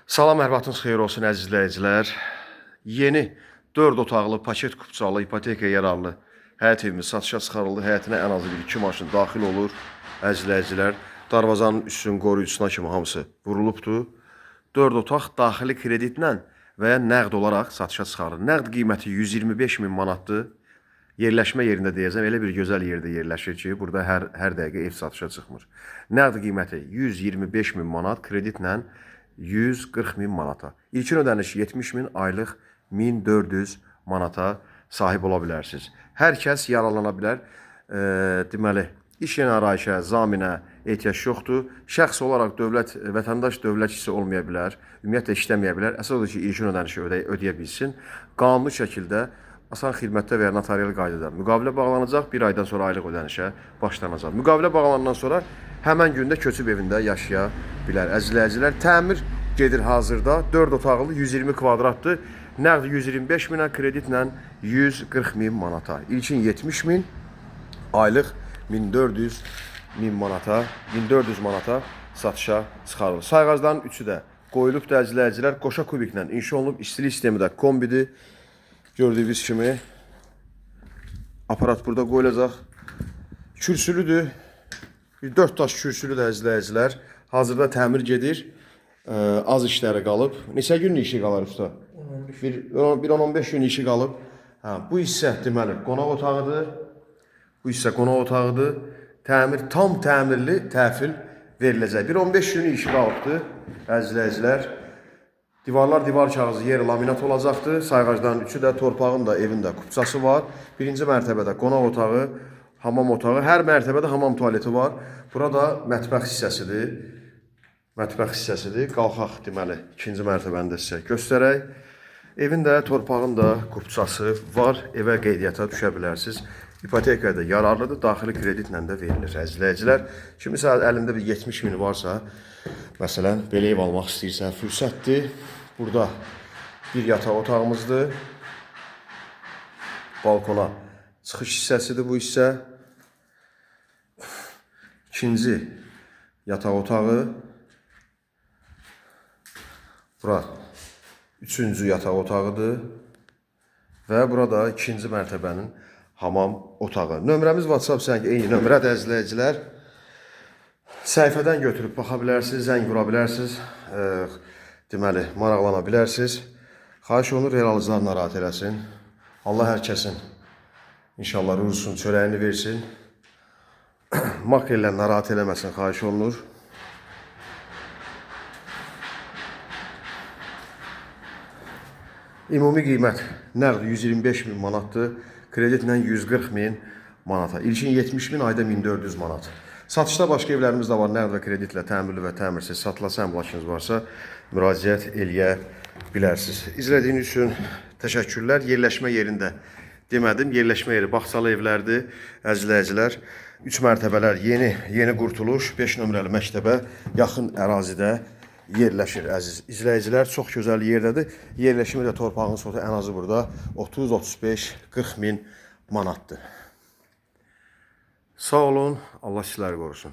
Salam, hər vaxtınız xeyir olsun əziz izləyicilər. Yeni 4 otaqlı paket kupçalı ipotekaya yararlı həyət evimiz satışa çıxarıldı. Həyətinə ən azı bir 2 maşın daxil olur. Əziz izləyicilər, darvazanın üstünün qoruyucusuna kimi hamısı vurulubdur. 4 otaq daxili kreditlə və ya nəqd olaraq satışa çıxarılır. Nəqd qiyməti 125 min manatdır. Yerləşmə yerində deyəcəm, elə bir gözəl yerdə yerləşir ki, burada hər dəqiqə ev satışa çıxmır. Nəqd qiyməti 125 min manat, kreditlə 140 min manata. İlkin ödəniş 70 min, aylıq 1400 manata sahib ola bilərsiniz. Hər kəs yararlana bilər. Deməli, iş yerinə arayişə, zaminə ehtiyac yoxdur. Şəxs olaraq dövlət, vətəndaş dövlət işçisi olmaya bilər, ümumiyyətlə işləməyə bilər. Əsas odur ki, ilkin ödənişi ödəyə bilsin. Qanuni şəkildə asan xidmətdə və ya notarial qaydada müqavilə bağlanacaq, bir aydan sonra aylıq ödənişə başlanacaq. Müqavilə bağlanandan sonra həmən gündə köçüb evində yaşaya bilər. Əziz izləyicilər, təmir gedir hazırda. 4 otaqlı 120 kvadratdır. Nəqd 125 minə, kreditlə 140 min manata. İlkin 70 min, aylıq 1400 min manata, 1400 manata satışa çıxarılır. Sayğacların üçü də qoyulub əziz izləyicilər, qoşa kubiklə inşa olunub. İstilik sistemi də kombidir. Gördüyünüz kimi aparat burada qoyulacaq. Kürsülüdür. Bir 4 daş kürsülüdür əziz izləyicilər. Hazırda təmir gedir. Az işləri qalıb. Neçə günlük işi qalar usta? Bir 10-15 gün işi qalıb. Hə, bu hissə deməli qonaq otağıdır. Bu hissə qonaq otağıdır. Təmir tam təmirli təhvil veriləcək. Bir 15 günlük işi qalıbdır əziz izləyicilər. Divarlar divar kağızı, yer laminat olacaqdır. Sayğacların üçü də, torpağın da, evin də kupçası var. Birinci mərtəbədə qonaq otağı, hamam otağı. Hər mərtəbədə hamam tualeti var. Burada mətbəx hissəsidir. Mətbəx hissəsidir. Qalxaq deməli ikinci mərtəbəni də sizə göstərək. Evin də, torpağın da kupçası var. Evə qeydiyyata düşə bilərsiniz. İpotekaya da yararlıdır. Daxili kreditlə də verilir əziz izləyicilər. Kimisə əlində bir 70 min varsa, məsələn, belə ev almaq istəyirsə, fürsətdir. Burada bir yataq otağımızdır. Balkona çıxış hissəsidir bu hissə. İkinci yataq otağı. Bura üçüncü yataq otağıdır. Və burada ikinci mərtəbənin hamam otağı. Nömrəmiz WhatsApp zəng eyni nömrədir əziz izləyicilər. Səhifədən götürüb baxa bilərsiniz, zəng vura bilərsiniz. Deməli, maraqlana bilərsiniz. Xahiş olunur, real alıcılar narahat eləsin. Allah hər kəsin inşallah ruzusunu, çörəyini versin. Makrellə narahat eləməsin, xahiş olunur. Ümumi qiymət nəqd 125 min manatdır, kreditlə 140 min manata. İlkin 70 min, ayda 1400 manat. Satışda başqa evlərimiz də var, nəqd və kreditlə təmirli və təmirsiz satılası əmlakınız varsa müraciət eləyə bilərsiniz. İzlədiyiniz üçün təşəkkürlər. Yerləşmə yerində demədim, yerləşmə yeri bağçalı evlərdir, əziz izləyicilər. 3 mərtəbələr yeni Qurtuluş 5 nömrəli məktəbə yaxın ərazidə yerləşir əziz izləyicilər. Çox gözəl yerdədir. Yerləşimi də torpağın sotu ən azı burada 30, 35, 40 min manatdır. Sağ olun, Allah sizləri qorusun.